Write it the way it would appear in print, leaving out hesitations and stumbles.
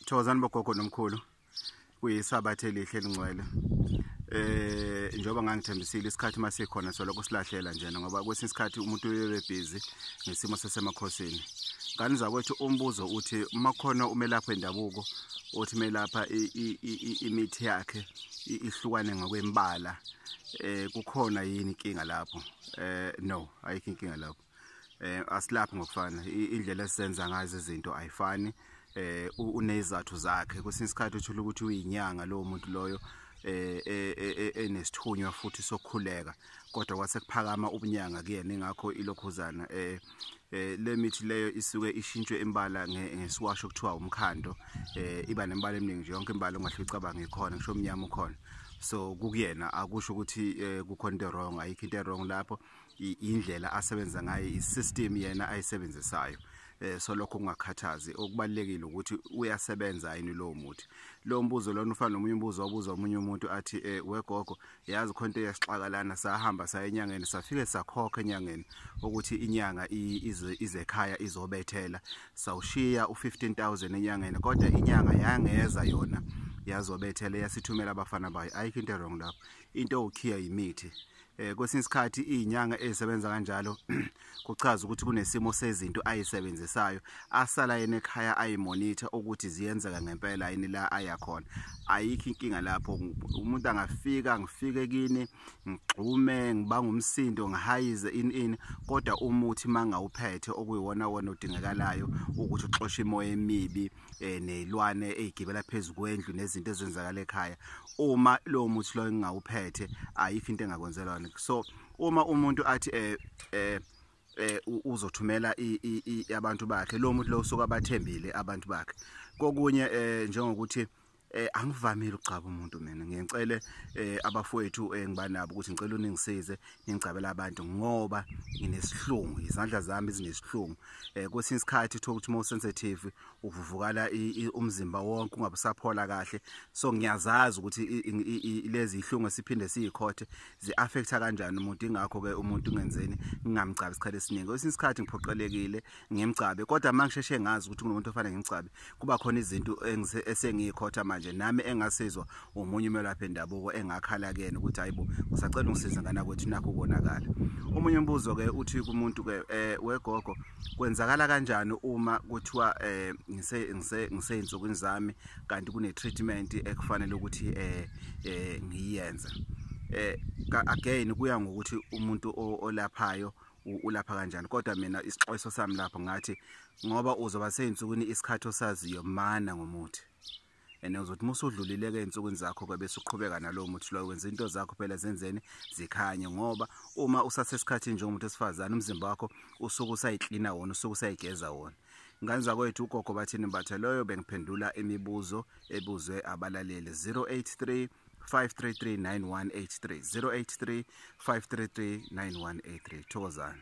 Thokozani bogogo nomkhulu, kuyisabatha elihle elingcwele. Njengoba ngangithembisile, isikhathi masikhona soloko silahlela njena, ngoba kwesinye isikhathi umuntu uyebe busy ngesimo sasemakhosini. Ngani zakwethu, umbuzo uthi makhona umelaphi wendabuko othi melapha imithi yakhe ihlukane ngokwembala, kukhona yini inkinga lapho? No, ayikho inkinga lapho. Asilaphi ngokufana, indlela esisenza ngazo izinto ayifani. Unezathu zakhe. Kwesinye isikhathi uthola ukuthi uyinyanga lowo muntu loyo, enesithunywa futhi sokukhuleka, kodwa kwase kuphakama ubunyanga kuyena, ingakho ilokhuzana le mithi leyo isuke ishintshwe imbala ngesiwasho kuthiwa umkhando. Iba nembala eminingi nje, yonke imbala ongahle ucabange ikhona, ngisho omnyama ukhona. So kukuyena, akusho ukuthi kukhona into wrong, ayikho into wrong lapho. Indlela asebenza ngayo, i-system yena ayisebenzisayo. So lokho kungakhathazi, okubalekile ukuthi uyasebenza yini lowo muthi. Lo mbuzo lona ufana nomunye umbuzo wabuza omunye umuntu athi, wegogo, yazi khona into eyasixakalana, sahamba saya enyangeni, safike sakhokha enyangeni ukuthi inyanga ize ekhaya izobethela, sawushiya u15000 enyangeni, kodwa inyanga yangeza yona yazobethela, yasithumela abafana bayo. Ayikho into wrong lapho, into ukhiya imithi. Kwesinye isikhathi izinyanga ezisebenza kanjalo kuchaza ukuthi kunesimo sezinto ayisebenzisayo, asala yena ekhaya ayimonitor ukuthi ziyenzeka ngempela yini la aya khona. Ayikho inkinga lapho. Umuntu angafika, ngifike kini, ngigxume, ngibanga umsindo, ngihayize, ini ini, kodwa umuthi mangawuphethe okuyiwona wona odingekalayo ukuthi uxoshe imoya emibi nezilwane ezigibela phezulu kwendlu nezinto ezenzakala ekhaya, uma lo muthi lo ngingawuphethe, ayikho into engakwenzelwa. So uma umuntu athi uzothumela abantu bakhe, lo muntu lo usuka abathembile abantu bakhe. Kokunye njengokuthi angivamile ukugcaba umuntu mina, ngiyengicele abafowethu engibanabo ukuthi ngicela uningisize ningigcabela abantu, ngoba nginesihlungu, izandla zami zinesihlungu. Kwesinye isikhathi uthola ukuthi more sensitive, uvuvukala umzimba wonke, ungabe usaphola kahle. So ngiyazazi ukuthi lezi ihlungu esiphinde siyikhothe zi-affecta kanjani umuntu. Ingakho ke umuntu ngenzeni ngingamgcabi isikhathi esiningi. Kwesinye isikhathi ngiphoqelekile ngimgcabe, kodwa uma ngisheshe ngazi ukuthi kunomuntu ofanele ngimgcabe, kuba khona izinto esengiyikhotha manje nami engasizwa omunye umelaphi endabuko engakhala kuyena ukuthi hayibo, ngisacela ungisize ngana kwethu, nakho ukonakala. Omunye umbuzo ke uthi kumuntu ke, wegogo, kwenzakala kanjani uma kuthiwa ngise ngise ngiseyinsukwini zami kanti kune treatment ekufanele ukuthi ngiyenze? Again kuya ngokuthi umuntu olaphayo ulapha kanjani, kodwa mina isixwayiso sami lapho ngathi ngoba uzoba seyinsukwini isikhathi osaziyo, mana ngomuthi, and uzothi musudlulile ke einsukwini zakho ke bese uqhubeka nalowo muthi loyo, wenza into zakho phela zenzeni zikhanye, ngoba uma usasesikhathini njengomuntu esifazane, umzimba wakho usuke usayiklina wona, usuke usayigeza wona. Ngane zakwethu, ugogo Bathini Mbatha loyo, bengiphendula imibuzo ebuzwe abalaleli. 083 533 9183, 083 533 9183. Thokozani.